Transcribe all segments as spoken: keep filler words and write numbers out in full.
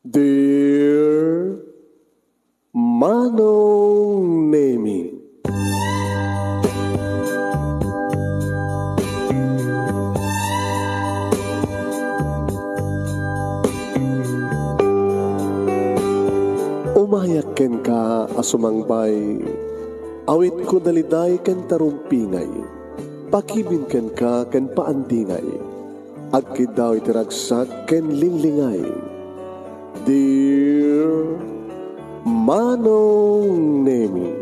Dear Manong Nemi. Umayak kenka a sumangbay, awitko daliday ken tarumpingay, pakibin kenka ken paandingay. Agkiddaw iti ragsak ken linglingay. Dear Manong Nemi,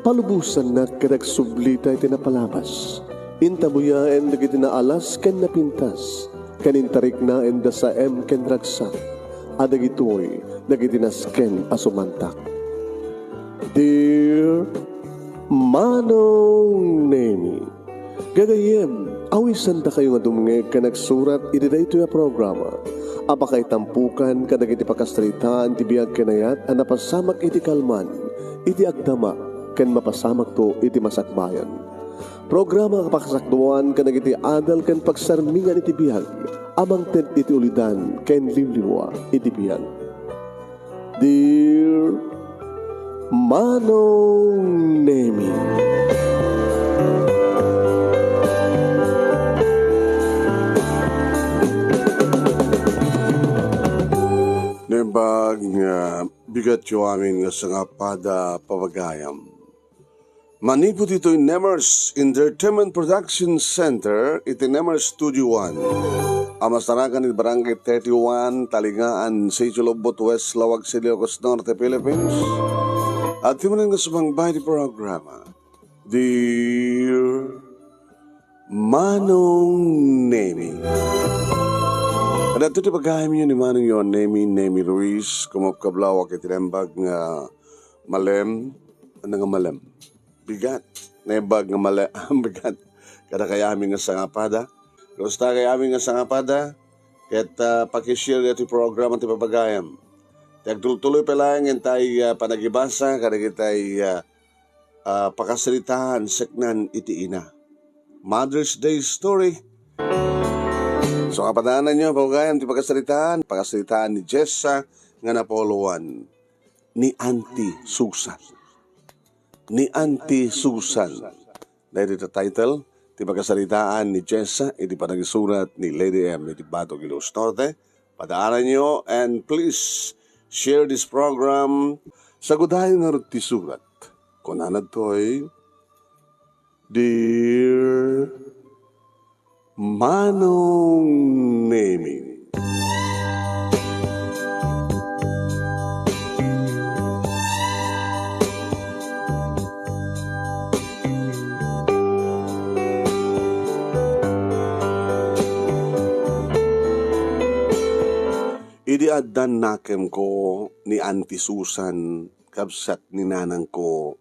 palubosannak ket agsublita iti napalabas. Intabuyaen dagiti naalas ken napintas, ken intariknaen da saem ken ragsak, a dagitoy dagiti nasken a sumantak. Dear Manong Nemi, gagayyem, awisandakayo nga dumngeg ken agsurat iti daytoy a programa a pakaitampukan kadagiti pakasaritaan ti biag ken ayat a napasamak iti kalman, iti agdama, ken mapasamakto iti masakbayan. Programa a pakasakduan kadagiti adal ken pagsarmingan iti biag a mangted iti ulidan ken liwliwa iti biag. Dear Manong Nemi. Naimbag nga bigatyo amin nga sangapada, pagayam. Manipud ditoy Nemers Entertainment Production Center iti Nemers Studio One a masarakan iti Barangay thirty-one, Talingaan, Sitio Lobbot, West Laoag, City, Ilocos Norte, Philippines. At timunan nga sumangbay ti programa, Dear Manong Nemi. Kadagitoy ti pagayamyo ni Manong Nemi, Nemi Ruiz, kumapkablawak iti naimbag nga malem, ano nga malem? Bigat. Naimbag nga malem, bigat. Kadakayo amin nga sangapada. Kumusta kayo amin nga sangapada? Ket, ah, pakishare iti programa ti papagayam. Ti agtultuloy pay laeng intay, ah, panagibasa kadagitay, ah, ah, pakasaritaan seknan iti ina. Mother's Day story. So, kapadanan nyo, pagayam ti pakasaritaan, pakasaritaan ni Jessa nga napoloan ni Auntie Susan. Ni Auntie Susan. Daytoy ti title ti pakasaritaan ni Jessa iti panagisurat ni Lady M iti Bato, Iloilo Norte. Padaananyo, and please share this program. Sagudayo ngarud ti surat. Kunana ditoy, Dear Manong Nemi. Idi addan nakemko ni Auntie Susan, kabsat ni nanangko,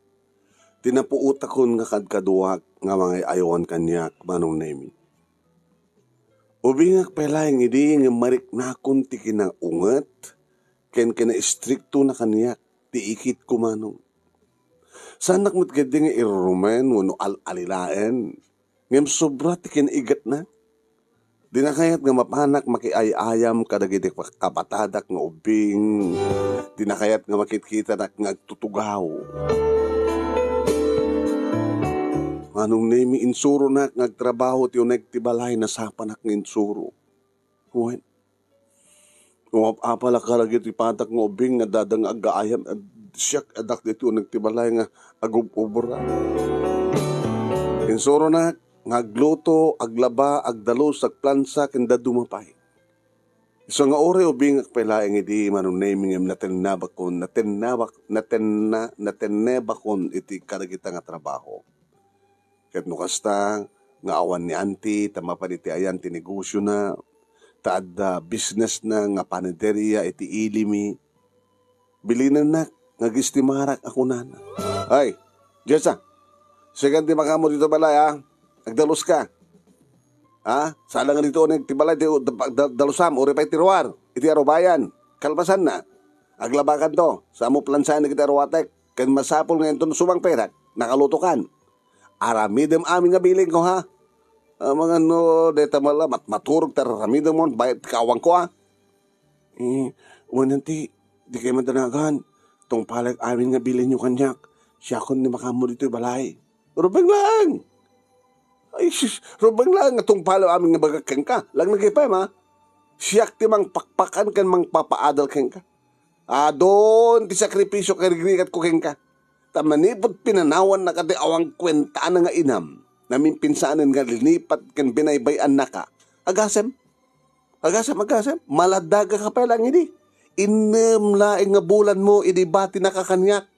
ti napuotakon nga kadkaduak nga mangay-ayawan kaniak, Manong Nemi. Ubingak pay laeng idi ngem mariknakon ti kinaunget ken kinaistriktona kaniak ti ikitko, Manong. Saannak met ketdi nga irurumen wenno al-alilaen, ngem sobra ti kinaigatna. Dina kayat nga mapanak makiay-ayam kadagiti kapatadak nga ubbing. Dina kayat nga makitkitanak nga agtutugaw. Manong Nemi, insuronak nga agtrabaho ti uneg ti balay, nasapanak nga insuro. Wen, umap-apalak kadagiti patak nga ubbing nga adda nga aggaayam, siak adda ditoy uneg ti balay nga agub-ubra. Insuronak nga agluto, aglaba, agdalus, agplansa, ken dadduma pay. Isu nga uray ubingak pay laeng idi, Manong Nemi, ngem natennabakon, natennabak-, natenna-, natennebakon iti kadagita nga trabaho. Ket no kasta nga awan ni Auntie, ta mapan iti ayan ti negosiona, ta adda businessna nga panaderia iti ili mi, bilinennak nga agestimarak a kunana, "Ay, Jessa, sika ti makaammo ditoy balay, a? Agdaluska. A? Saan nga ditoy uneg ti balay ti da-, da-, dalusam, uray pay ti ruar, iti arubayan. Kalpasanna, aglabakanto, sa ammo plansaen dagiti aruatek, ken masapul nga inton sumangpetak, nakalutokan." Aramidem amin nga bilinko, ha? Amangan no dayta met la, mat-, maturog ti ar-aramidem, bayat ti kaawangko, a? Eh, Wen, Auntie, dikay madanagan. Tungpalek amin nga bilinyo kaniak. Siakon ti makaammo ditoy balay. Rubeng laeng! Ay, sus, rubeng laeng nga tungpalek amin nga ibagak kenka. Laeng na gayam, ha? Siak ti mangpakpakan ken mangpapaadal kenka. Adun ti sakripisio ken rigrikatko kenka. Ta manipud pinanawannaka ti awan kuentaana nga inam, namimpinsanen nga linipat ken binaybay-annaka. Agasem? Agasem, agasem? Maladagaka pay laeng idi. Innem laeng nga bulanmo idi batinaka kaniak.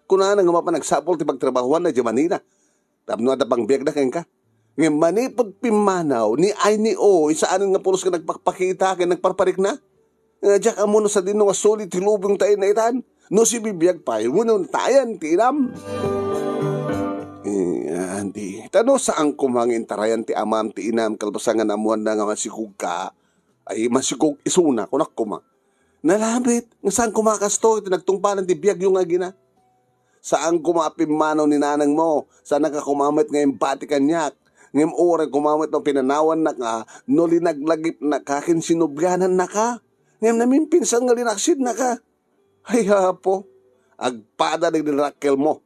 Kunana nga mapan agsapul ti pagtrabahuanna idiay Manila. Tapno adda pangbiagda kenka. Ngem manipud pimmanaw, ni ay ni o, saanen nga pulos nga nagpakpakita ken nagparparikna. Nga diak ammo no sadino nga suli ti lubong ta inaitan. No sibibiag pay, wenno natayan ti inam. Eh, Auntie, ta no saan koma nga intarayan ti amam ti inam kalpasan nga naammoanna nga masikog ka, ay masikog isuna, kunak koma. Nalabit, nga saan koma kastoy ti nagtungpalan ti biagyo nga agina. Saan koma a pimmanaw ni nanangmo, saan ka koma met nga imbati kaniak. Ngem uray koma met no pinanawannaka, no linaglagipnaka ken sinublianannaka. Ngem namimpinsan nga linaksidnaka. Ay, Apo, agpada dagiti rakkelmo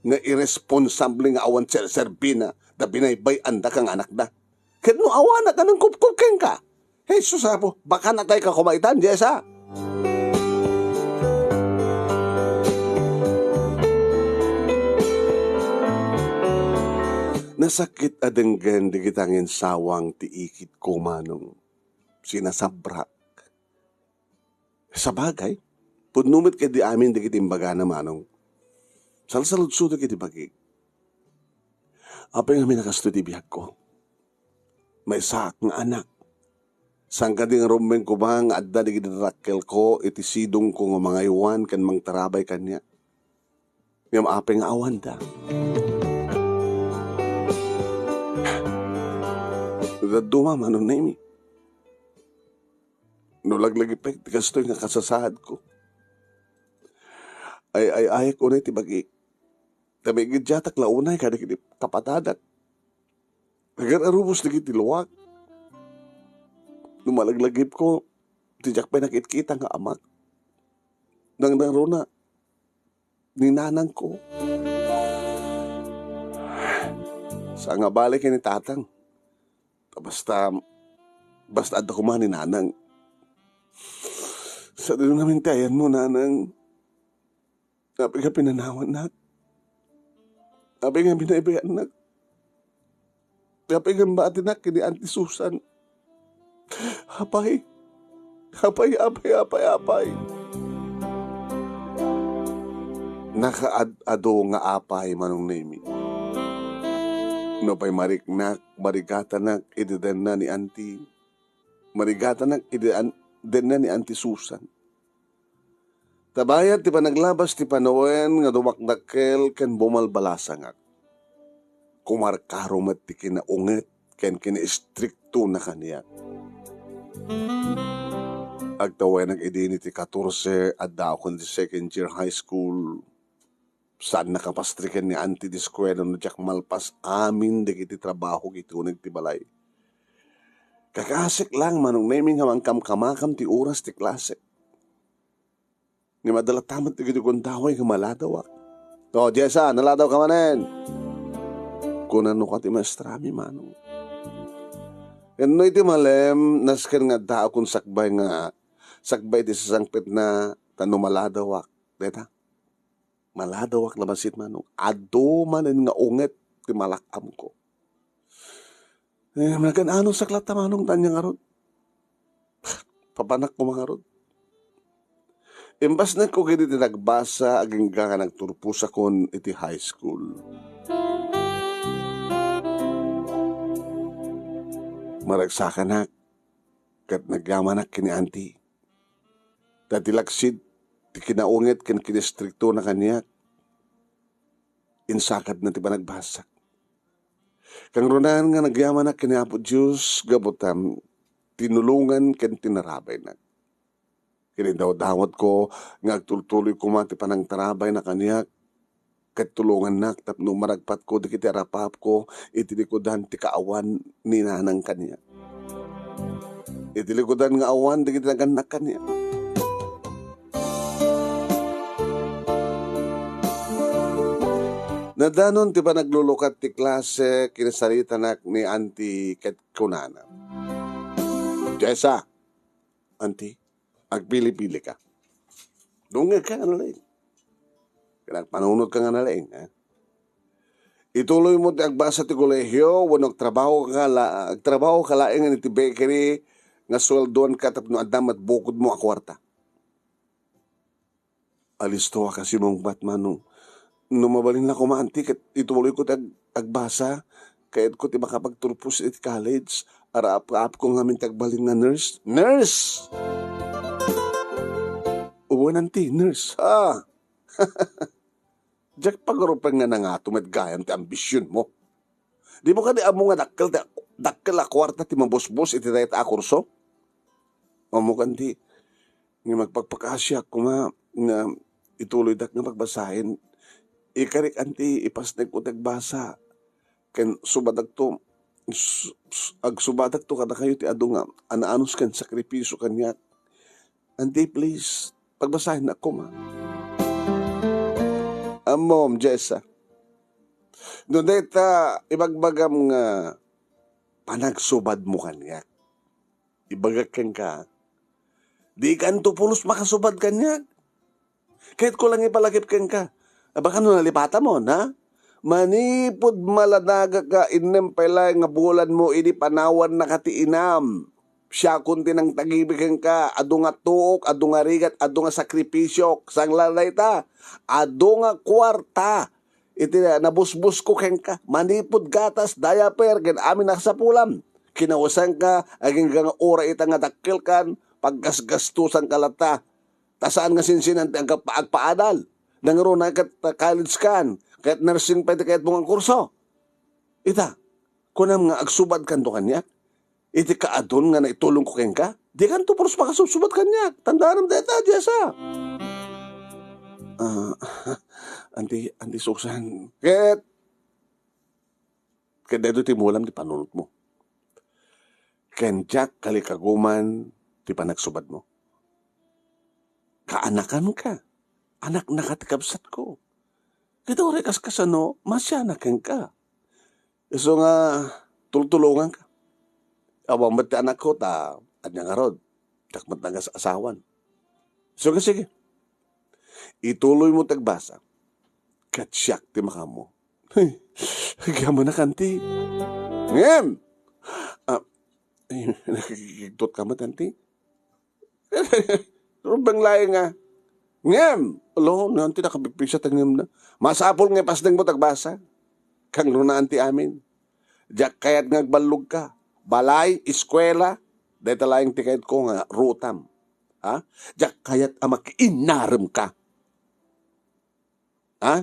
nga iresponsable nga awan serserbina da binaybay-anda kang anakda. Ket no awanak a nangkupkop kenka, Jesus, Apo, baka natay ka koma itan, Jessa. Nasakit a denggen dagiti angin sawang ti ikitko, Manong. Sinasabrak. Sabagay, pudno met kadi amin dagiti imbagana, Manong. Salsaludsodak iti bagik. Apay ngamin a kastoy ti biagko? Maysaak nga anak. Saan kadi nga rumbeng koma nga adda dagiti rakkelko iti sidongko nga mangaywan ken mangtarabay kaniak? Ngem apay nga awanda? Dadduma, Manong Nemi. No laglagipek ti kastoy nga kasasaadko, ay-ay-ayek unay ti bagik. Ta maigiddiatak la unay kadagiti kapatadak. Agar-arubos dagiti luak. No malaglagipko, ti diak pay nakitkita nga amak. Nangnangruna ni nanangko. Saan nga bale ken ni tatang. Ta basta, basta adda koma ni nanang. Sadino ngamin ti ayanmo, nanang. Apay nga pinanawannak? Apay nga binaybayannak? Apay nga imbatinak ken ni Auntie Susan? Apay, apay, apay, apay, apay. Nakaad-ado nga apay, Manong Nemi. No pay mariknak, marigatanak iti denna ni Auntie. Marigatanak iti an-, denna ni Auntie Susan. Ta bayat ti panaglabas ti panawen nga dumakdakkel ken bumalbalasangak. Kumarkaro met ti kinaunget ken kinaistriktona kaniak. Agtawenak idin iti katorse, addaakon ti second year high school. Saan nakapastriken ni Auntie ti eskuela no diak malpas amin dagiti trabaho iti uneg ti balay. Kakasek lang, Manong Nemi, nga mangkamkamakam ti oras ti klase. Ngem adda latta met dagiti gundaway nga maladawak. "O, Jessa, naladaw ka manen," kunana kadi ti maestrami, Manong. Ken no iti malem, nasken nga addaakon sakbay nga, sakbay ti sasangpetna, ta no maladawak, dayta, maladawak la bassit, Manong. Adu manen nga unget ti malak-amko. Eh, nagan-anosak latta, Manong, ta ania ngarud? Papanak koma ngarud. Imbasnekko kadi ti nagbasa agingga nga nagturposakon iti high school. Maragsakanak ket nagyamanak ken ni Auntie. Ta ti laksid ti kinaunget ken kinistriktona kaniak, insakadna ti panagbasak. Kangrunan nga nagyamanak ken ni Apo Dios gapu ta tinulongan ken tinarabaynak. Kinidawdawatko nga agtultuloy koma ti panangtarabayna kaniak, ket tulongannak tapno maragpatko dagiti arapapko iti likudan ti kaawan ni nanang kaniak. Iti likudan nga awan dagiti nagannak kaniak. Nadanon ti panaglulukat ti klase, kinasaritanak ni Auntie ket kunana, "Jessa, Auntie, agpili-pili ka. Dungngeg ka nga nalaing. Ken agpanunot ka nga nalaing, ha? Ituloy mo ti agbasa ti kolehio wenno agtrabaho ka la-, agtrabaho ka laeng iti bakery nga sueldoan ka tapno adda met bukod mo a kuarta." Alisto a kasi mungbat, Manong. No mabalin la koma, Auntie, ket ituloy ko ti ag-, agbasa. Kayatko ti makapagturpos iti college. Araap-aapko ngamin ti agbalin nga nurse. Nurse! Wen, Auntie, nurse. Ah! Diak pagrupengan a nangato met gayam ti ambisionmo. Di mo kadi ammo nga dakkel ti, dakkel a kuarta ti mabusbos iti dayta a kurso? Ammo, Auntie, nga agpakpakaasiak koma nga ituloydak nga pagbasaen. Ikarik, Auntie, ipasnekko ti agbasa. Ken subadakto, su-, su-, agsubadakto kadakayo ti adu nga anaanus ken sakripisio kaniak. Auntie, please, pagbasaennak koma. Ammom, Jessa. No dayta ibagbagam nga panagsubadmo kaniak, ibagak kenka, dikanto pulos makasubad kaniak. Kayatko lang ipalagip kenka. Baka no nalipatam, ha? Manipud malanagak nga innem pay laeng nga bulan mo idi panawannaka ti inam. Siakon ti nangtagibi kenka, adu nga tuok, adu nga rigat, adu nga sakripisiok, sangla dayta, adu nga kuarta iti nabusbosko kenka, manipud gatas, diaper, ken amin a sapulam. Kinawesanka, agingga nga uray ita nga dakkelkan, paggasgastosanka latta. Ta saan nga sinsinan ti agpa-, agpaadal. Nangruna ket college kan, ket nursing pay ti kayatmo nga kurso. Ita, kunam nga agsubadkanto kaniak? Iti kaadun nga naitulongko kenka, dikanto pulos makasubsubad kaniak. Tandaanam dayta, Jessa. Ah, Auntie, Auntie Susan, ket, ket daytoy ti mulam ti panunotmo. Ken diak kalikaguman ti panagsubadmo. Kaanakanka. Anaknaka ti kabsatko. Ket uray kaskasano, masianak kenka. Isu nga tultulonganka. Awan met ti anakko ta ania ngarud, diak met nagas-asawan. Isu nga sige, ituloymo ti agbasa, ket siak ti makaammo. Agyamanak, Auntie. Ngem! Ah, nakikigtot ka met, Auntie? Rubeng laeng nga. Ngem! Alo, Auntie, nakapigpigsa ti ngemna. Masapul nga ipasnekmo ti agbasa. Kangrunaan ti amin. Diak kayat nga agballogka. Balay, eskuela, dayta laeng ti kayatko nga ruotam. Ha? Diak kayat a makiinnaremka. Ha?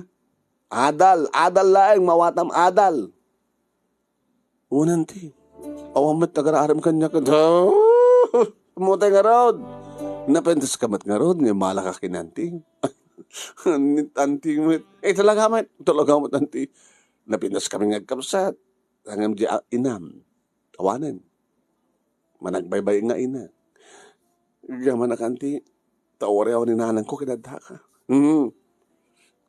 Adal, adal laeng, maawatam adal. Wen, Auntie. Awan met agar-arem kaniak. Ammotay ngarud. Napintas ka met ngarud nga immala ka ken Auntie. Ni Auntie met. Eh, talaga met. Talaga met, Auntie. Napintas kami nga agkabsat. Ngem di, ah, inam. Awanen. Managbaybay nga ina. Agyamanak, Auntie, ta uray awan ni nanangko ken addaka. Hmm.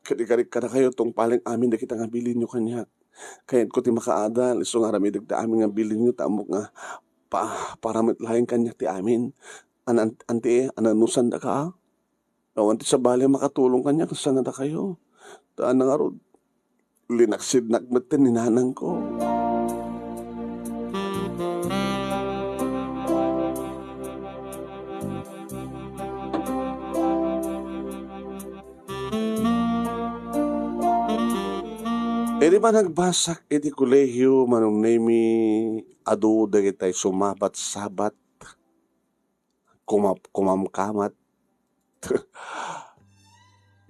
Ket ikarik kadakayo tungpalen amin dagita nga bilinyo kaniak. Kayatko ti makaadal, isu nga aramidek ti amin nga bilinyo, ta ammok nga pa-, para met laeng kaniak ti amin. An-, an-, Auntie, ananusandaka, a? Awan ti sabali a makatulong kaniak, kasano dakayo? Ta ania ngarud, linaksidnak metten ni nanangko. Idi panagbasak iti kolehio, Manong Nemy, adu dagitay sumabat-sabat, kumap-, kumamkamat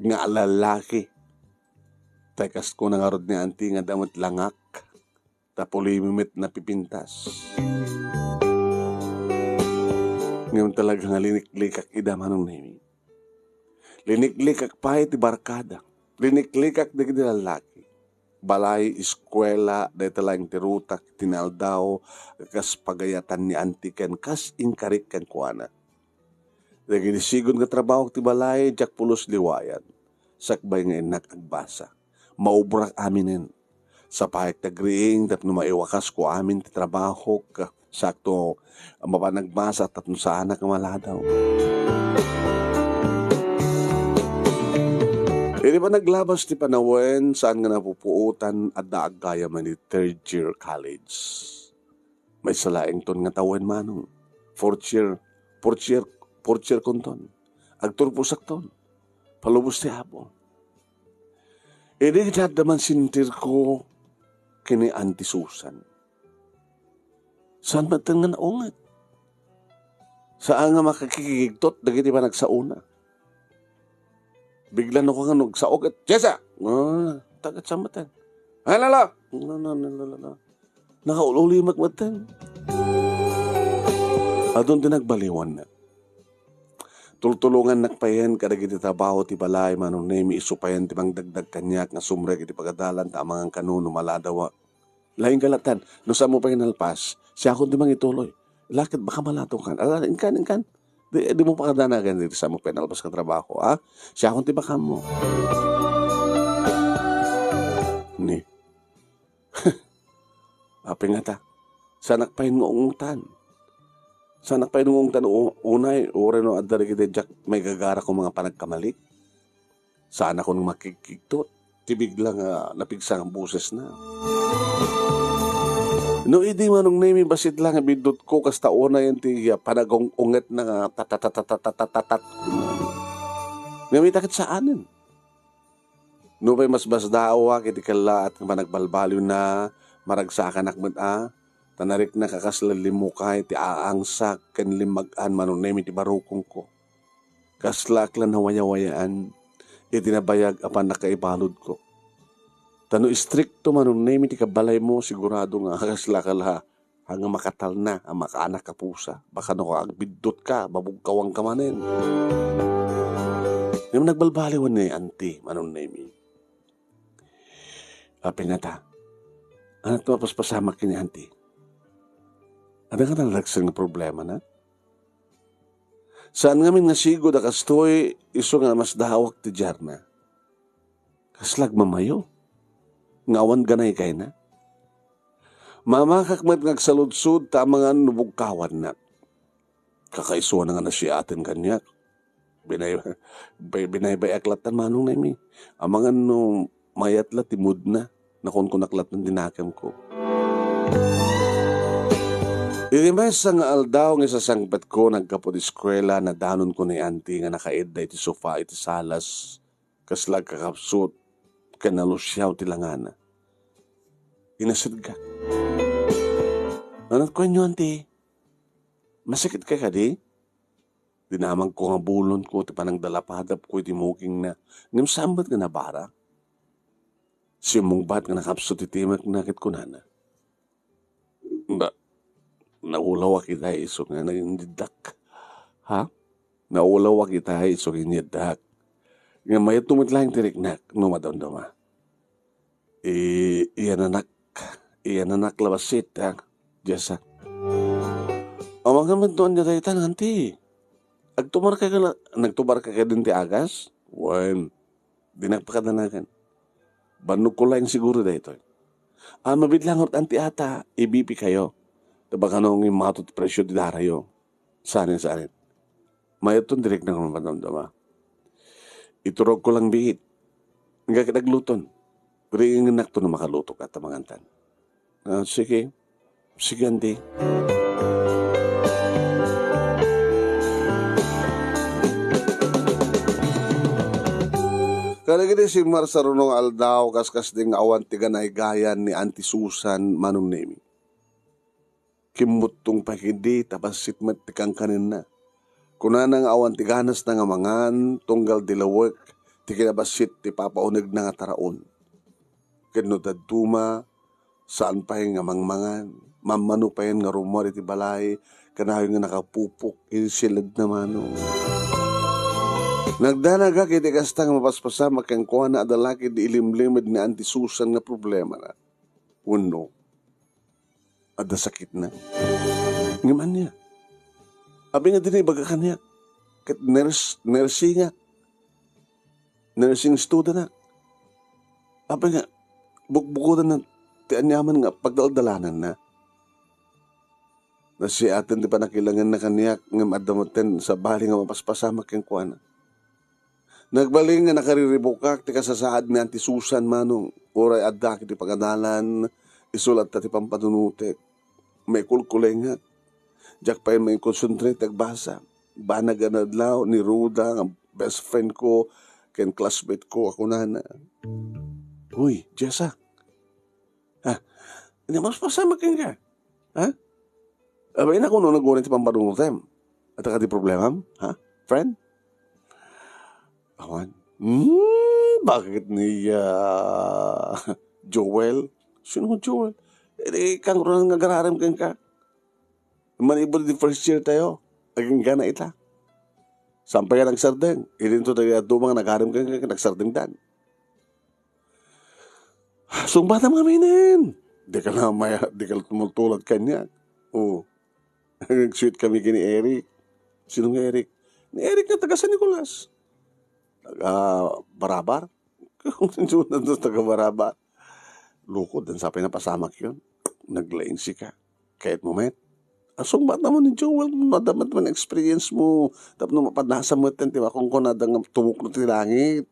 nga lallaki. Tay kas kuna ngarud ni Auntie nga adda met langak, ta pulimi met napipintas. Ngem talaga nga liniklikak ida, Manong Nemy. Liniklikak pay ti barkada. Liniklikak dagiti lallaki. Balay, eskuela, dayta laeng ti rutak iti naaldaw, kas pagayatan ni Auntie ken kas inkarik kenkuana. Dagiti sigun nga trabaho ti balay, diak pulos liwayan. Sakbay nga innak agbasa. maubrak aminen. Sapaek ti agriing tapno maiwakasko amin ti trabahok, sakto mapan agbasa tapno saanak a maladaw. Idi panaglabas ti panawen, saan nga napupuotan, adda aggayam iti third year college. Maysa laengton nga tawen, manong. Fourth year, fourth year, fourth year konton. Agturposakton. Palubos ti Apo. Idi adda man sentirko ken ni Auntie Susan. Saan met nga naunget? Saan nga makakikigtot dagiti panagsaona. Bigla no kung ano, agsaok, et, "Jessa!" Ah, tagat sa matan. "Ay, lala!" No, no, no, no, no, no. Nakaululimak matan. Adun ti nagbaliwanna. Tultulongannak payen kadagiti trabaho ti balay, Manong Nemi, isu payen ti mangdagdag kaniak nga sumrek iti pagadalan ta amangan kano no maladawak. Laeng kalatan, no saan mo pay nalpas, siakon ti mangituloy. Lakad, baka maladawkan. Ala, inkan, inkan. Di, di mo pakadanagan, di saan mo pay nalpas nga trabaho, ha? Siakon ti bakam mo. Ni. Apay ngata. Saanak pay nga ungtan. Saanak pay nga ungtan u-, unay, uray no adda dagiti diak maigagara ko mga panagkamali. Saanakon makigkigtot ti bigla nga napigsa nga bosesna. No idi, Manong Nemi, bassit la nga biddutko, kasta unayen ti, ah, panagong-ungetna nga tatatatatatatatat. Ngem ita ket saanen. Nupay masmasdaawak iti kellaat nga panagbalbaliwna, maragsakanak met a, ta nariknak a kasla limmukay ti aangsak ken limmag-an, Manong Nemi, ti barukongko. Kaslaak la nawayawayaan iti nabayag a pannakaibaludko. Ta no istrikto, Manong Nemi, ti kabalaymo, sigurado nga kaslaka la a nga makatalna a makaanak a pusa. Baka no agbiddutka, mabugkawanka manen. Ngem nagbalbaliwan ni Auntie, Manong Nemi. Apay ngata, ania ti mapaspasamak ken ni Auntie? Adda ngata naragsen nga problemana? Saan ngamin nga sigud a kastoy, isu nga namasdaawak ti diarna. Kasla agmamayo nga awan ganay kayna. Mamakak met nga agsaludsod ta amangan no bugkawannak. Kakaisuana nga nasiaten kaniak. Binay-, bay-, binaybay-ak latta, Manong Nemi. Amangan no mayat la ti moodna, nakunkunak latta ti nakemko. Iti maysa nga aldaw nga isasangpetko naggapu ti eskuela, nadanonko ni Auntie nga nakaedda iti sofa iti salas. Kasla agkakapsut ken nalusiaw ti langana. Inasidgak. Nganat kuenyo, Auntie? Masakitka kadi? Dinamagko nga bulonko ti panangdalapadapko iti mukingna, ngem saan met nga nabara. Simmungbat nga nakapsut ti timekna ket kunana, "Ba, naulawak ita isu nga nangindiddak. Ha? Naulawak ita isu nga inyeddak. Nga mayat met laeng ti riknak no madamdama. I-, iyananak, iyananak la bassit, ha? Jessa." "Amangan met no ania dayta, Auntie. Agtumarka ka la, nagtumarka ka din ti agas?" "Wen, dinak pakadanagan. Bannogko laeng siguro daytoy." "Ah, mabiit la ngarud, Auntie, ata, i-B P kayo. Ta baka no, imato ti presyo ti darayo." "Saanen, saanen. Mayatton direk na madamdama. Iturogko lang biit. Nga ket agluton. Riingennakto no makalutok at mangantan." "Ah, sige. Sige, Auntie." Kadagiti simmarsaruno nga aldaw, kaskasdi nga awan ti ganaygayan ni Auntie Susan, Manong Nemi. Kimmuttong pay ketdi ta bassit met ti kankanenna. Kunana nga awan ti ganasna nga mangan, tunggal dilawek ti kinabassit ti papaunegna nga taraon. Ken no dadduma, saan pay nga mangmangan. Mammano payen nga rummuar iti balay, kanayon nga nakapupok iti siledna, Manong. Nagdanagak iti kasta nga mapaspasamak kenkuana a dalaki di ilimlimed ni Auntie Susan nga problemana. Wenno, adda sakitna. Ngem ania? Apay nga dina ibaga kaniak ket nurse, nursingak. Nursing student ak. Apay nga, bukbukodanna ti aniaman nga pagdaldalananna. Nasiaten ti pannakilangenna kaniak, ngem adda metten sabali nga mapaspasamak kenkuana. Nagbalin nga nakariribukak ti kasasaad ni Auntie Susan, Manong, uray adda ket ti pagadalan, isu latta ti pampanunotek. Maikulkulengak. Diak pay maikonsentrate agbasa. Banag a nadlaw ni Ruda nga best friend ko ken classmate ko a kunana, "Uy, Jessa, ha? Ania, mapaspasamak kenka? Ha? Abay, nakuno na guni ti pampanunotem. Adda kadi problemam? Ha? Friend?" Awan. Hmm, bakit ni, ah, Joel? Sino nga Joel? Eh, di, kangrunan nga agararem kenka. Manipud di first year tayo, agingga na ita. Saan pay ka nagsardeng? Idinto tayo dumang nagarim kenka, nagsardengdan. Sungbatam ngamin. Di ka na maya, di ka tumultulad kaniak. Oo. Nag-sweet kami kini Eric. Sino nga Eric? Ni Eric nga taga San Nicolas. Taga Barabar? Kung sino na to, taga Barabar. Lukod, dan sa pinapasamak yun. Naglaing sika. Kahit mo met. Asong bata mo ni Joel, madama man experience mo. Tapno mapadasa mo iti, di ba, kung kunada nga tumukno ti langit.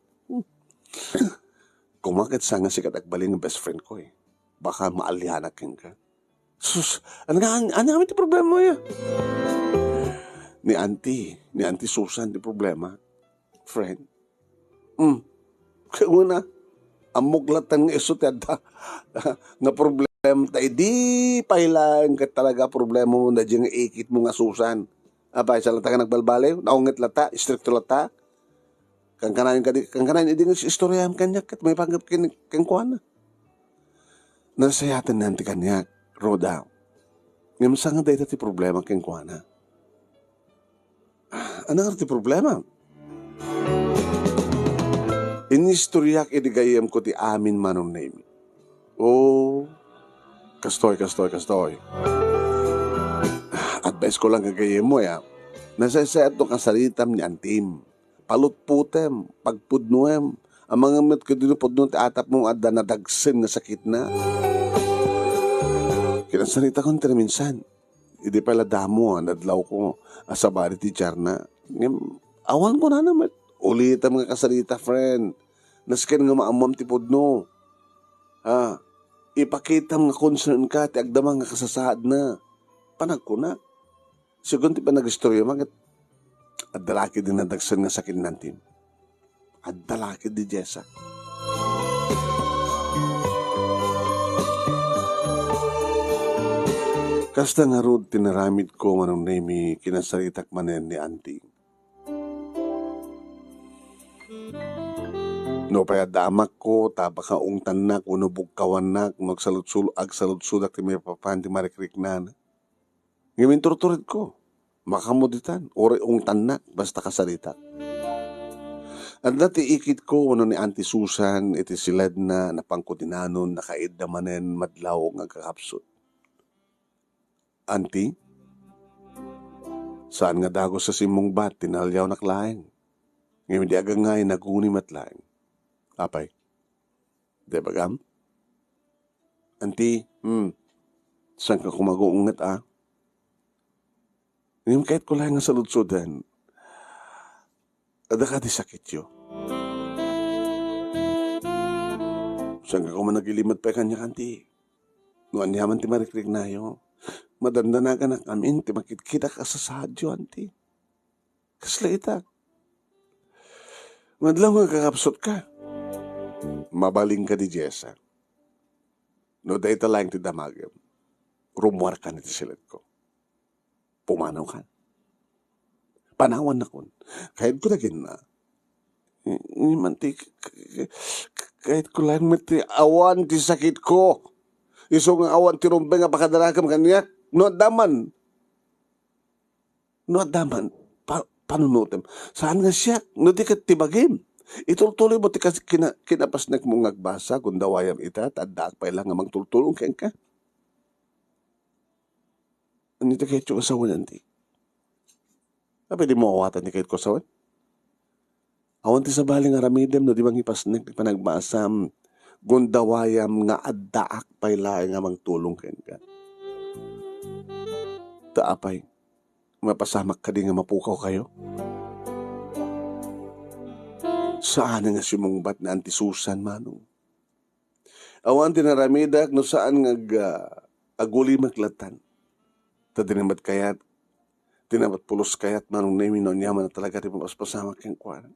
Kumakit sa nga sikat agbalin nga best friend ko eh. Baka maalianak kenka. Sus, ano nga, ano nga ti problema mo ya? Ni Auntie, ni Auntie Susan ti problema. Friend. Hmm. Kaya una, ammok latan nga isu ti adda nga problema ta idi pay laeng ket talaga problema mo na di nga ikit mo nga Susan. Apay, sa lata ka nagbalbaliw, naunget lata, istrikto lata. Kankanayon kadi, kankanayon idi nga istoryaam kaniak ket maipanggep ken, kenkuana. Nasayaten ni Auntie kaniak, Rhoda. Ngem saan nga dayta ti problema kenkuana? Ah, ano nga ti problema? Inistoryak idi gayyem ko ti amin, Manong Nemi. Oh, kastoy, kastoy, kastoy. Ah, advice ko lang kagayem mo, ya. Nasaysayat no kasaritam ni Antim. Palutputem, pagpudnuem. Amangan met ket dino pudno ti atap mo adda nadagsen nga sakitna. Kinasaritakon ti naminsan. Idi pay la damo a nadlawko a sabali ti tiarna. Ngem, awan kunana met. Ulitam nga kasarita, friend. Nasken nga maammoam ti pudno. Ha? Ipakitam nga concern ka ti agdama nga kasasaadna. Panagkunak. Segun ti panagistorya, maket adda la ketdi nadagsen nga sakit ni Antim. Adda la ketdi, Jessa. Kasta ngarud ti naramid ko, Manong Nemi, kinasaritak manen ni Anti. No pay adda amakko, ta baka ungtannak wenno bugkawannak no agsaludsul-, agsaludsodak ti maipapan ti marikriknana. Ngem inturturedko, makaammo ditan, uray ungtannak, basta kasaritak. Adda ti ikitko wenno ni Auntie Susan iti siledna, napanko dinanon, nakaidda manen madlaw nga agkakapsut. Auntie, saan nga dagus a simmungbat ti naliawnak laeng. Ngem idi agangay, naguni met laeng. Apay, Debagam? Anti, hmm, saan ka koma agunget, a? Ngem kayatko laeng nga saludsoden, adda kadi sakityo? Saan ka koma nagilimed pay kaniak, anti? No aniaman ti marikriknayo, madandanaganak amin ti makitkitak a sasaadyo, anti. Kasla ita. Madlaw nga agkakapsutka. Mabalin kadi, Jessa. No dayta laeng ti damagem, rummuarkan iti siledko. Pumanawkan. Panawannakon. Kayatko daginna. Ngem anti, k-, k-, k-, kayatko laeng met ti awan ti sakitko. Isu nga awan ti rumbeng a pakadaragem kaniak. No adda man, No adda man pa-, panunotem, saan nga siak, no di ket ti bagim. Itultuloy mo ti kas-, kina-, kinapasnek mo nga agbasa, gundawayam ita, ta addaak pay la nga mangtultulong kenka. Ania ti kayatyo nga sawen, anti? Apay di mo awatan ti kayatko a sawen? Awan ti sabali nga aramidem no di mangipasnek ti panagbasam. Gundawayam nga addaak pay laeng a mangtulong kenka. Ta apay, mapasamak kadi nga mapukawkayo? Saan nga simungbat ni Auntie Susan, Manong. Awan ti naramidak no saan nga ag-, ah, agulimek lattan. Ta di na met kayat, di na met pulos kayat, Manong Nemi, no aniaman a talaga ti mapaspasamak kenkuana.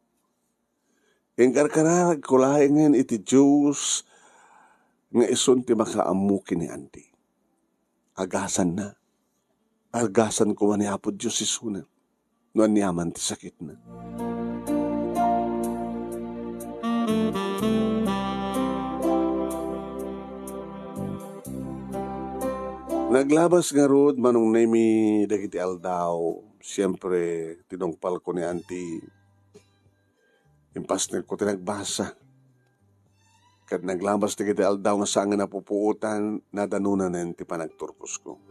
Inkarkararagko laengen iti Dios nga isun ti makaammo ken ni Auntie. Agasanna. Agasan koma ni Apo Dios isuna no aniaman ti sakitna. Naglabas ngarud, Manong Nemi, dagiti aldaw. Siempre, tinungpalko ni Auntie. Impasnekko ti nagbasa. Ket naglabas dagiti aldaw nga saan nga napupuotan, nadanonanen ti panagturposko.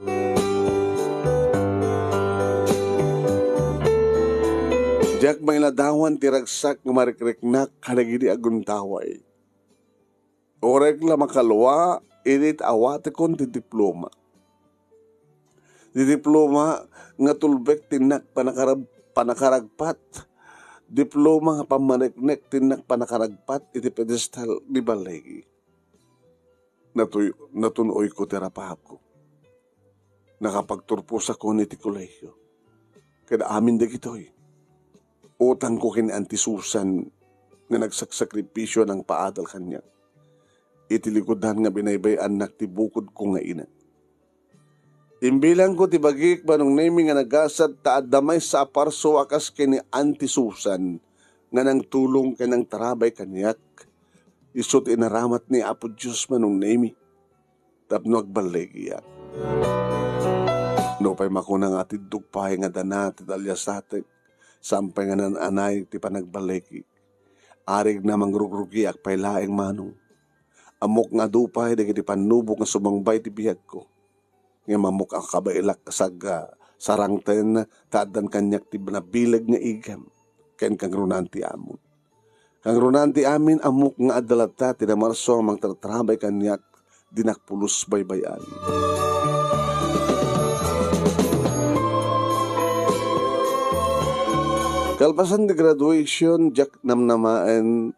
Diak mailadawan ti ragsak nga marikriknak kadagidi a gundaway. Uray la makalua, idi awatekon ti diploma. Ti diploma nga tulbek ti innak panakarab-, panakaragpat. Diploma nga pammaneknek ti innak panakaragpat iti pedestal ni balligi. Natuy-, natun-oyko ti rapaapko. Nakapagturposakon iti kolehiyo. Ket amin dagitoy, utangko ken Auntie Susan nga nagsaksakripisio a nangpaadal kaniak iti likudan nga binaybay-annak ti bukodko nga ina. Imbilangko ti bagik, Manong Nemi, nga nagasat ta adda maysa a parso a kas ken ni Auntie Susan nga nangtulong ken nangtarabay kaniak. Isu ti inaramat ni Apo Dios, Manong Nemi, tapno agballigiak. Nupay makuna nga atiddog pay nga dana ti daliasatek, saan pay nga naan-anay ti panagballigi. Arigna mangrugrugiak pay laeng, Manong. Ammok nga adu pay dagiti pannubok nga sumangbay ti biagko. Ngem ammok a kabaelak kas ag-, sarangten ta addan kaniak ti nabileg nga igem ken kangrunaan ti amon. Kangrunaan ti amin, ammok nga adda latta ti namarso a mangtartarabay kaniak, dinak pulos baybay-an. Kalpasan ti graduation, diak namnamaen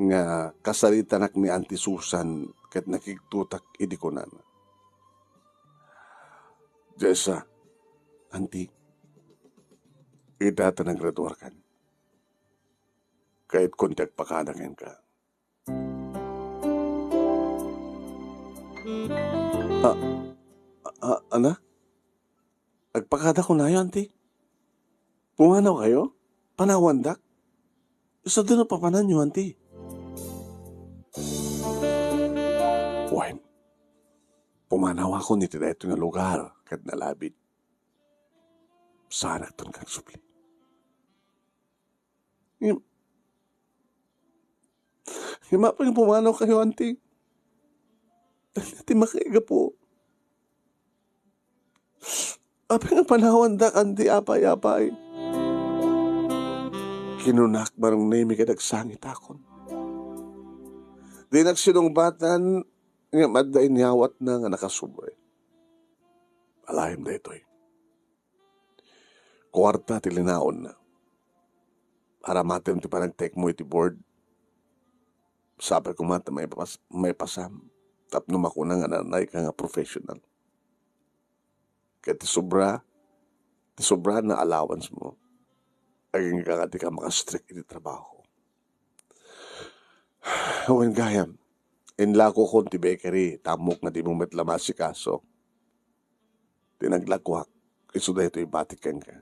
nga kasaritanak ni Auntie Susan ket nakigtotak idi kunana, "Jessa, Auntie, ita ta nagraduarkan. Kayatko ti agpakada kenka." Ah, ah, ana? Agpakada kunayo, Auntie? Pumanawkayo? Panawandak? Isu dino papananyo, Auntie? Wen, pumanawakon iti daytoy nga lugar ket nalabit. Saanakton nga agsubli. Ngem, ngem apay nga pumanawkayo, Auntie? Ania ti makaigapu? Apay nga panawandak, Auntie, apay, apay? Kinunak, Manong Nemi, ket agsangitakon. Dinak sinungbatan, ngem adda inyawatna nga nakasubli. Alaem daytoy. Kuarta ti linaonna. Aramatem ti panagtekmo iti board. Sapay koma ta maipas-, maipasam tapno makuna nga nanayka nga professional. Ket ti sobra, ti sobra nga allowance mo, agingga nga dika makastrek iti trabaho. Wen gayam, inlakokon ti bakery, ta ammok nga dimo met la maasikaso. Ti naglakuak, isu daytoy batik kenka.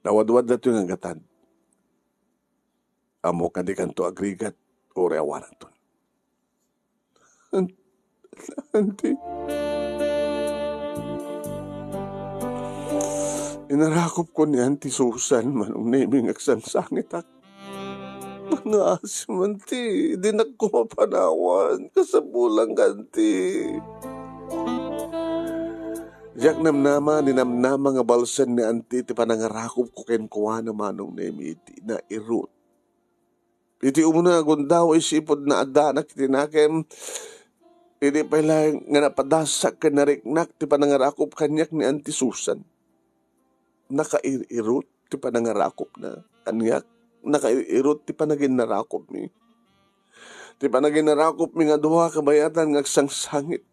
Nawadwad daytoy nga gatad. Ammok nga dikanto agrigat, uray awananton. An-, Auntie. Inarakopko ni Auntie Susan, Manong Nemi, nga agsangsangitak. Pangasim, Auntie. Dinak koma panawan. Kasapulanka, Auntie. Diak namnama, ninamnama nga balsen ni Auntie ti panangarakopko kenkuana, Manong Nemi, iti nairut. Iti umuna nga gundaway sipud naaddanak iti nakem, idi pay laeng nga napadasak ken nariknak ti panangarakop kaniak ni Auntie Susan. Nakair-irot ti panangarakopna kaniak, nakair-irot ti panaginnarakopmi. Ti panaginnarakopmi nga dua kabayatan nga agsangsangit,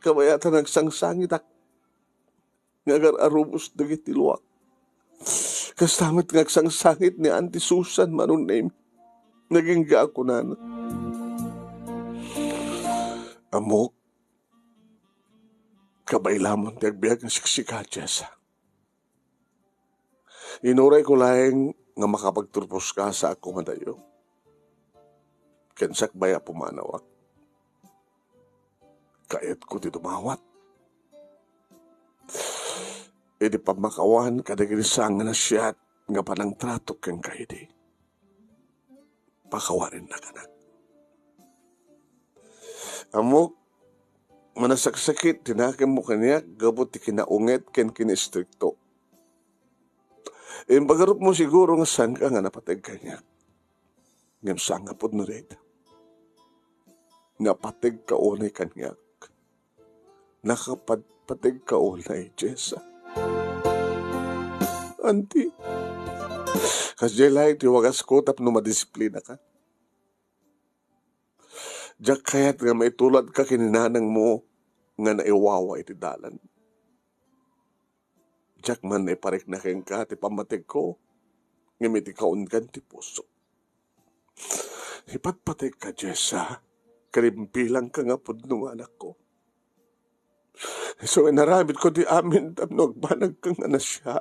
kabayatan nga agsangsangitak nga agar-arubos dagiti luak. Kasta met nga agsangsangit ni Auntie Susan, Manong Nemi. Nagingga a kunana, "Ammok, kabaylamon ti agbiag nga siksika, Jessa. Inurayko laeng nga makapagturposka sa kumadayo. Ken sakbay a pumanawak, kayatko ti dumawat iti pammakawan kadagiti saan nga naasiat nga panangtrato kenka idi. Pakawanennakanak. Ammok, manasaksakit ti nakemmo kaniak gapu ti kinaunget ken kinaistrikto. Impagarupmo siguro nga saanka nga napateg kaniak. Ngem saan nga pudno dayta. Napategka unay kaniak. Nakapatpategka unay, Jessa." "Auntie, kasdiay laeng ti wagasko tapno madisiplinaka. Diak kayat nga maituladka ken ni nanangmo nga naiwawa iti dalan. Diak man naiparikna kenka ti pammategko, ngem iti kaungan ti puso. Ipatpategka, Jessa, ken imbilangka nga pudno nga anakko. Isu nga inaramidko ti amin tapno agbanagka nga nasia.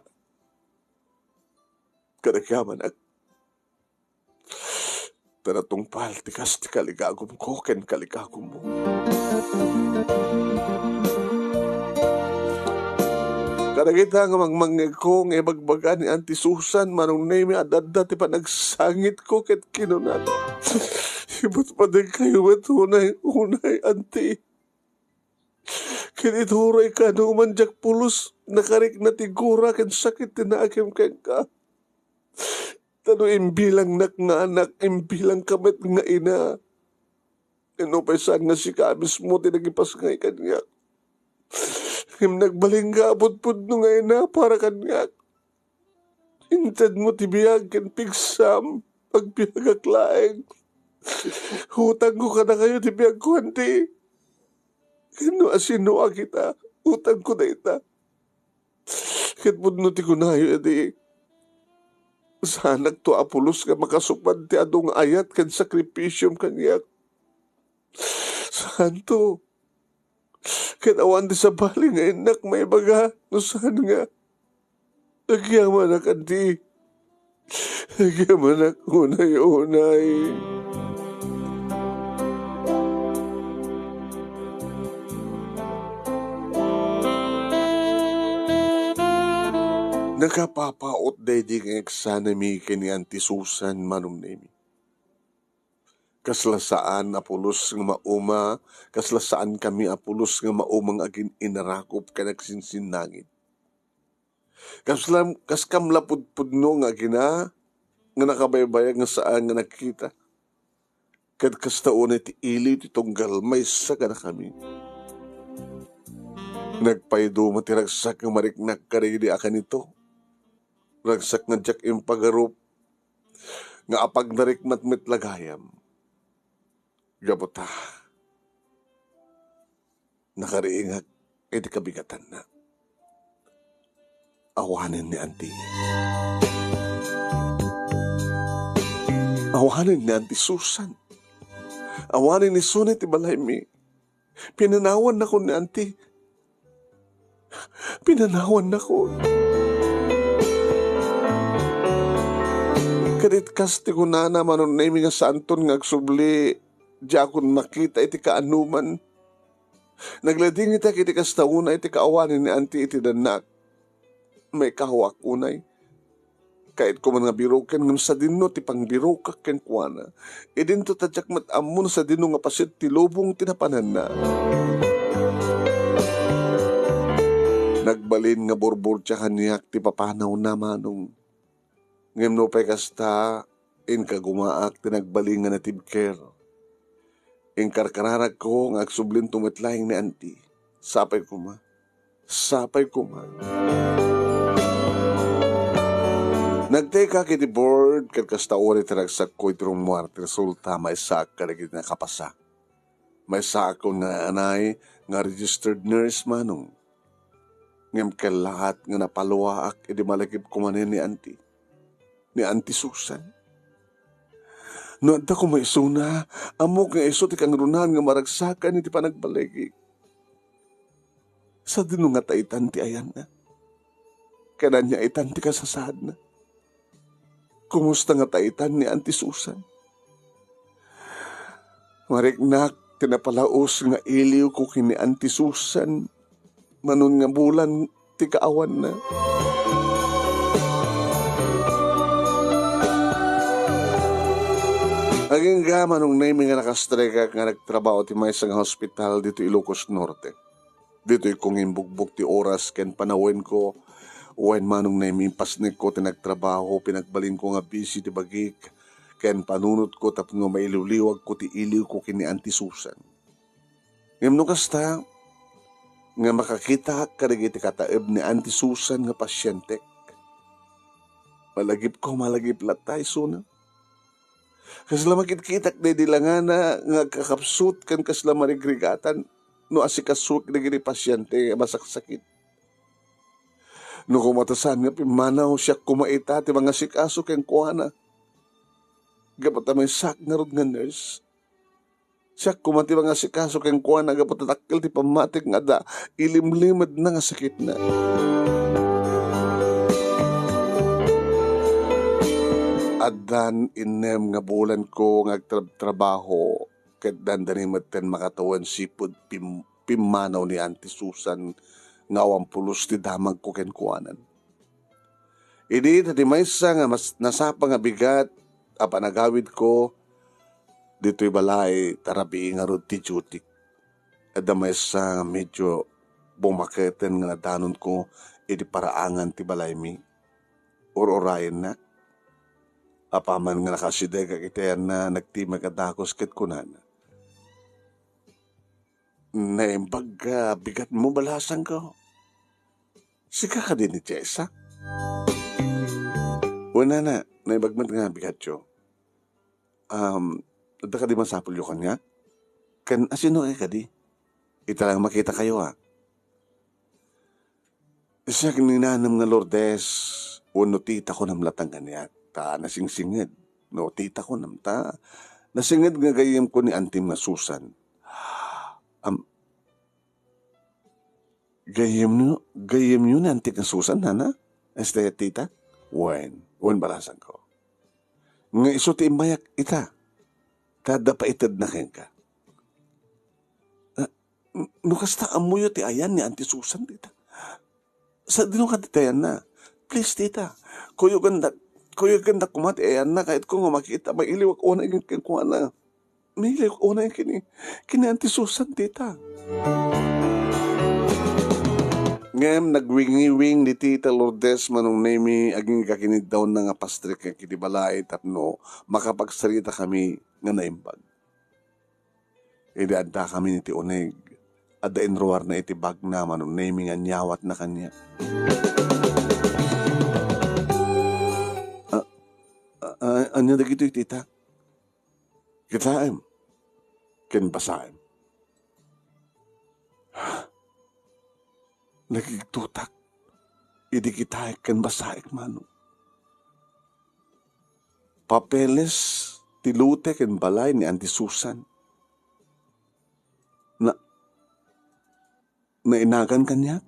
Ket agyamanak, ta natungpal ti kas ti kaligagumko ken kaligagummo. Kadagita nga mangmangngegko nga ibagbaga ni Auntie Susan, Manong Nemi, adda ti panagsangitko ket kinunana, 'Ipatpategkayo met unay, unay, Auntie. Ket ituray kaano man diak pulos, nakarikna ti gura ken sakit ti nakem kenka. Ta no imbilangnak nga anak, imbilangka met nga ina. Ken nupay saan nga sika mismo ti nagipasngay kaniak, ngem nagbalin nga pudpudno nga ina para kaniak. Intedmo ti biag ken pigsam, agbiagak laeng. Utangko kadakayo ti biagko, Auntie. Ken no asinoak ita, utangko dayta. Ket pudno ti kunayo idi, saanakto a pulos nga makasupad ti adu nga ayat ken sakripisiom kaniak. Saanto. Ket awan ti sabali nga innak maibaga no saan nga agyamanak, Auntie. Agyamanak unay-unay. Nakapapaut daydi nga eksanami ken ni Auntie Susan, Manong Nemi. Kasla saan a pulos nga mauma, kasla saankami a pulos nga mauma nga agin-inarakop ken agsinsinnangit. Kasla, kaskam la pudpudno nga agina nga nakabaybayag nga saan nga nagkita. Ket kasta unay ti ili ti tunggal maysa kadakami. Nagpayduma ti ragsak nga mariknak kadagidi a kanito. Ragsak nga diak impagarup nga apagnariknak met la gayam. Gapu ta nakariingak iti kabigatanna. Awanen ni Auntie. Awanen ni Auntie Susan. Awanen ni Suni ti balaymi. Pinanawannakon ni Auntie. Pinanawannakon. Ket it kas ti kunana, Manong Nemi, nga saanton nga agsubli, diakon makita iti kaanoman. Nagladingitak iti kasta unay ti kaawanen ni Auntie iti dannak. Maikawak unay. Kayatko man nga biroken ngem sadino ti pangbirokak kenkuana. Idinto ta diak met ammo no sadino nga paset ti lubong ti napananna. Nagbalin nga burburtia kaniak ti papanawna, Manong. Ngem nupay kasta, Inkagumaak ti nagbalin nga native care. Inkarkararagko nga agsublinto met laeng ni Auntie. Sapay koma. Sapay koma. Nagtekak iti board ket kasta uray ti ragsakko iti rummuar ti resulta, maysaak kadagiti nakapasa. Maysaakon nga anay nga registered nurse, Manong. Ngem kellaat nga napaluaak idi malagipko manen ni Auntie, ni Auntie Susan. No adda koma isuna, ammok nga isu ti kangrunaan nga maragsakan iti panagbaligi. Sadino ngata itan ti ayanna? Ken ania itan ti kasasaadna? Kumusta ngata itan ni Auntie Susan? Mariknak ti napalaus nga iliwko ken ni Auntie Susan, Manong, nga bulan ti kaawanna. Agingga, Manong Nemi, nga nakastrekak nga nagtrabaho ti maysa nga hospital ditoy Ilocos Norte. Ditoyko nga imbugbog ti oras ken panawenko. Wen, Manong Nemi, impasnekko ti nagtrabaho, pinagbalinko nga busy ti bagik ken panunotko tapno mailiwliwagko ti iliwko ken ni Auntie Susan. Ngem no kasta, nga makakitaak kadagiti kataeb ni Auntie Susan nga pasientek, malagipko, malagip latta isuna. Kasla makitkitak daydi langana nga agkakapsut ken kasla marigrigatan no asikasuak dagiti pasiente nga masaksakit. No koma ta saan nga pimmanaw, siak koma ita ti mangasikaso kenkuana. Gapu ta maysaak ngarud nga nurse, siak koma ti mangasikaso kenkuana gapu ta dakkel ti pammatik nga adda ilimlimedna nga sakitna. Addan innem nga bulanko nga agtrabtrabaho ket dandani metten makatawen sipud pim-, pimmanaw ni Auntie Susan nga awan pulos ti damagko kenkuanan. Idi ta ti maysa nga mas nasapa nga bigat a panagawidko ditoy balay, ta rabii ngarud ti duty. Adda maysa nga medio bumaketen nga nadanonko iti paraangan ti balaymi. Ur-urayennak. Apaman nga nakasidegak iti ayanna, nagtimek a dakes ket kunana, "Naimbag a bigatmo, balasangko. Sika kadi ni Jessa?" "Wen, nana, naimbag met nga bigatyo. Um, adda kadi masapulyo kaniak? Ken asino kadi? Ita lang makitakayo, a." "Siak ni nanam nga Lourdes, wenno tita kunam latta kaniak, ta nasingsinged. No tita kunam, ta nasinged nga gayyemko ni antim nga Susan." "Am, gayyemyo, gayyemyo ni antik nga Susan, nana? Este, tita?" "Wen, wen, balasangko. Nga isu ti immayak ita, ta adda paitedna kenka." "Ah, n-, no kasta, ammoyo ti ayan ni Auntie Susan, tita? Sadino kadi ti ayanna? Please, tita, kuyogandak, kuyogandak koma ti ayanna, kayatko nga makita, mailiwak unay kenkuana. Mailiwak unay ken ni, ken ni Auntie Susan, tita." Ngem nagwingiwing ni Tita Lourdes, Manong Nemi, agingga ken ni Donna nga pastrek iti balay tapno makapagsaritakami nga naimbag. Idi addakami iti uneg, adda inruarna iti bagna, Manong Nemi, nga inyawatna kaniak. "A-, a-, a-, ania dagitoy, tita?" "Kitaem ken basaem." Nakigtotak idi kitaek ken basaek, Manong. Papeles ti lote ken balay ni Auntie Susan. Na, nainagan kaniak?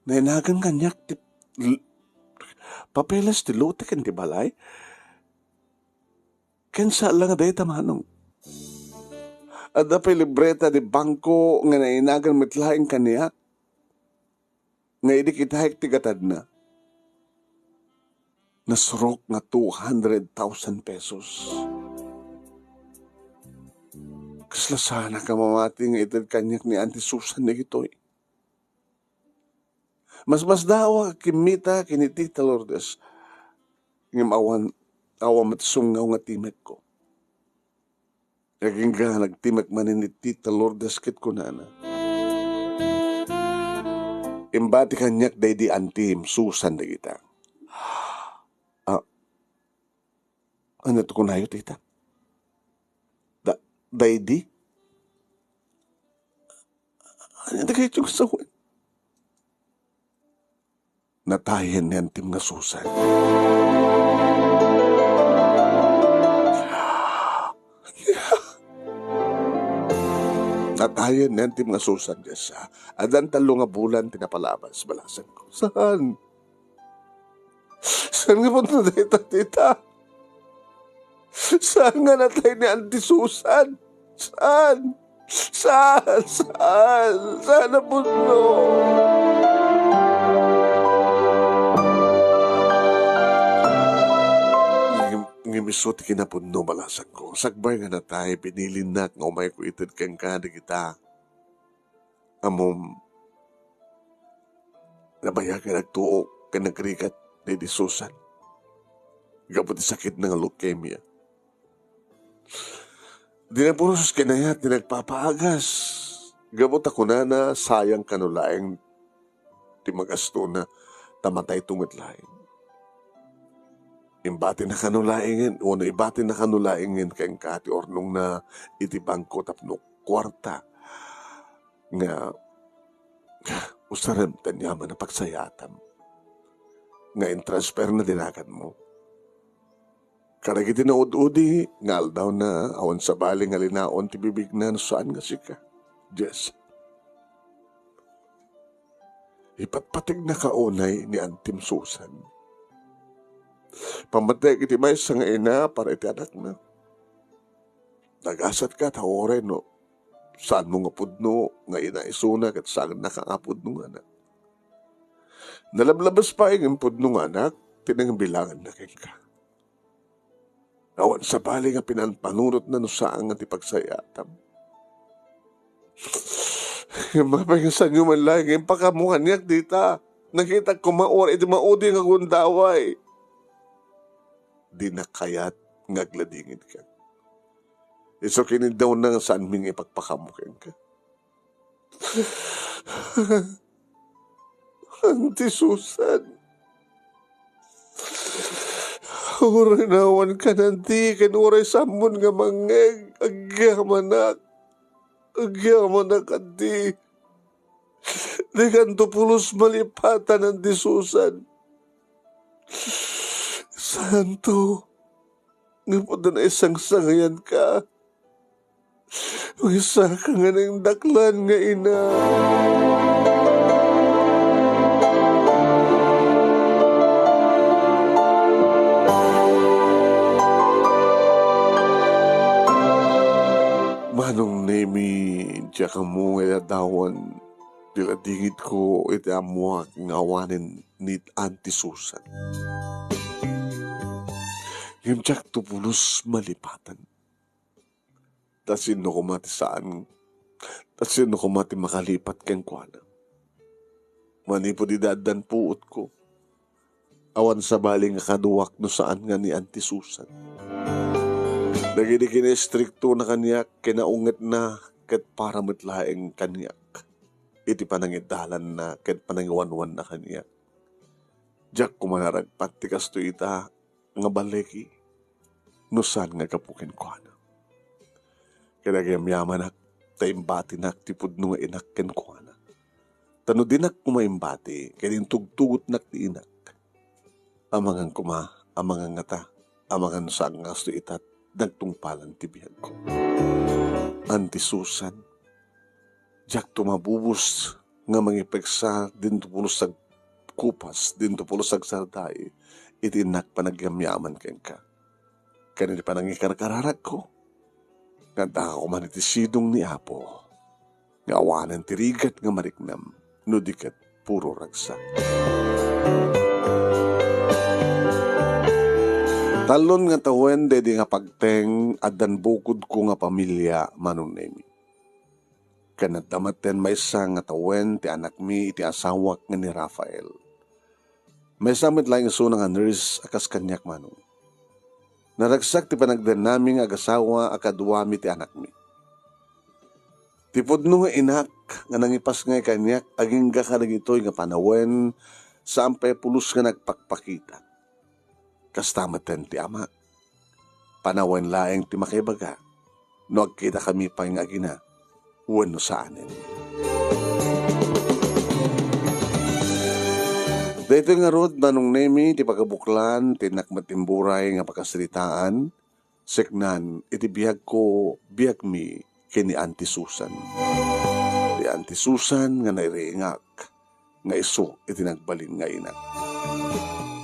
Nainagan kaniak ti l-, papeles ti lote ken ti balay? Ken saan la nga dayta, Manong. Adda pay libreta ti bangko nga nainagan met laeng kaniak, nga idi kitaek ti gatadna, nasurok nga two hundred thousand pesos. Kasla saanak a mamati nga ited kaniak ni Auntie Susan dagitoy. Masmasdaawak a kimmita ken ni Tita Lourdes, ngem awan, awan met sungaw nga timekko. Agingga nagtimek manen ni Tita Lourdes ket kunana, "Imbati kaniak daydi Antim Susan dagita." Ah, ania ti kunayo, tita? Da-, daydi? Ania dagiti nga sawen? Natayen ni Antim nga Susan. Natayen ni Antim nga Susan, Jessa. Addan tallo nga bulan ti napalabas, balasangko. Saan? Saan nga pudno dayta, tita? Saan nga natay ni Auntie Susan? Saan? Saan? Saan? Saan a pudno? Ngem, ngem isu ti kinapudno, balasangko. Sakbay nga natay, binilinnak nga umayko ited kenka dagita. Ammom, nabayag nga nagtuok ken nagrigat daydi Susan gapu ti sakitna nga leukemia. Di napuros kinayat ti nagpapaagas gapu ta kunana, sayang kano laeng ti magastona, ta matayto met laeng. Imbatina kano laengen, wenno ibatina kano laengen kenka ti urnongna iti bangko tapno kuarta nga usarem ti aniaman a pagsayaatam nga intransferna ti naganmo. Kadagiti naud-udi nga aldawna, awan sabali nga linaon ti bibigna no saan nga sika. Jess. Ipatpategnaka unay ni Antim Susan. Pammatek iti maysa nga ina para iti anakna. Nagasatka ta uray no saanmo nga pudno nga ina isuna ket saannaka nga pudno nga anak. Nalablabes pay nga pudno nga anak ti nangbilanganna kenka. Awan sabali nga pinampanunotna no saan nga ti pagsayaatam. Mapay nga saanyo man laeng nga impakamo kaniak dita. Nakitak koma uray iti maudi nga gundaway. Dina kayat nga agladingit ken. Isu kinidawna nga saanmi nga ipakpakamo kenka. Anti Susan. Uray naawanka, Anti, ken uray saanmon nga mangngeg, agyamanak. Agyamanak, Anti. Dikanto pulos malipatan, Anti Susan. Saanto, nga pudno a naisangsangayanka. Maysaka nga nangdaklan nga ina. Manong Nemi, diak ammo nga idadawan ti ladingitko iti ammoak nga awanen ni Anti Susan. Ngem diakto pulos malipatan. Ta sino koma ti saan? Ta sino koma ti makalipat kenkuana? Manipud ida addan puotko, awan sabali nga kaduak no saan nga ni Anti Susan. Dagidi kinaistriktona kaniak, kinaungetna, ket para met laeng kaniak iti panangidalanna ket panangiwanwanna kaniak. Diak koma naragpat ti kastoy ita nga baleki no saan nga gapu kenkuana. Ket agyamyamanak ta imbatinak ti pudno nga inak kenkuana. Ta no dinak koma imbati, ket intugtugotnak ti inak. Amangan koma, amangan ngata, amangan no saan nga kastoy ita ti nagtungpalan ti biagko. Anti Susan, diakto mabubos nga mangipeksa dinto pulos agkupas, dinto pulos agsardai iti innak panagyamyaman kenka. Ken iti panangikarkararagko, nga adda koma iti sidong ni Apo, nga awanen ti rigat nga mariknam, no di ket puro ragsak. Tallon nga tawen daydi nga pagteng, addan bukodko nga pamilia, Manong Nemi. Ken adda met ten maysa nga tawen ti anakmi iti asawak nga ni Rafael. Maysa met laeng isuna nga nurse a kas kaniak, Manong. Naragsak ti panagdennami nga agasawa a kaduami ti anakmi. Ti pudno nga inak nga nangipasngay kaniak agingga kadagitoy nga panawen, saan pay a pulos nga nagpakpakita. Kasta met ten ti amak. Panawen laeng ti makaibaga no agkitakami pay nga agina wenno saanen. Daytoy ngarud, Manong Nemi, ti pagabuklan ti innak met imburay nga pakasaritaan, siknan iti biagko, biagmi ken ni Auntie Susan. Ni Auntie Susan nga nairiingak nga isu iti nagbalin nga inak.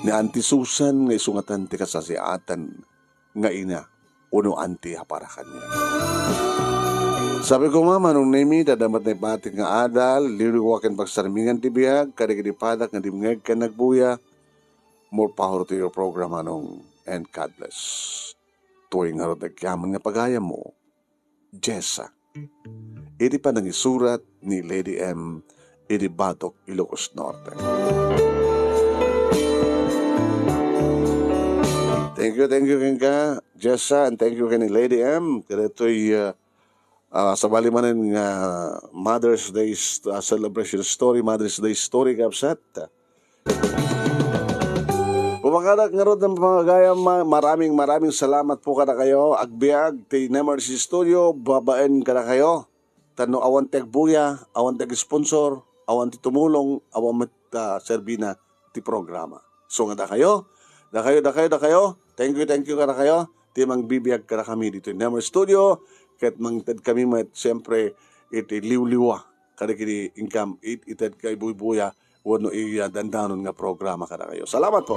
Ni Auntie Susan nga isu ngaten ti kasasiaatan nga ina wenno auntie a para kaniak. Sabi koma, Manong Nemi, adda met naipatik nga adal, liwliwa ken pagsarmingan ti biag kadagiti padak nga dimngeg ken nagbuya. More power to your program, Manong, and God bless. Toy ngarud agyaman nga pagayammo, Jessa. Iti panangisurat ni Lady M iti Batok, Ilocos Norte. Thank you, thank you kenka, Jessa, and thank you ken ni Lady M. Kadaytoy, uh, uh, sabali manen nga Mother's Day, uh, celebration story, Mother's Day story, kabsat. Pumakadak ngarud ng pangagayam, ma-, maraming, maraming salamat po kadakayo. Agbiag ti Nemercy Studio, babaen kadakayo. Tano awan ti agbuya, awan ti ag-sponsor, awan ti tumulong, awan met, ah, serbina ti programa. So nga dakayo, dakayo, dakayo, dakayo, thank you, thank you kadakayo. Ti mangbibiag kadakami dito Nemercy Studio, ket mangted kami met, siyempre, iti liwliwa, kadagiti inkam it-, ited kay buybuya, wenno iya dandanon nga programa kadakayo. Salamat po.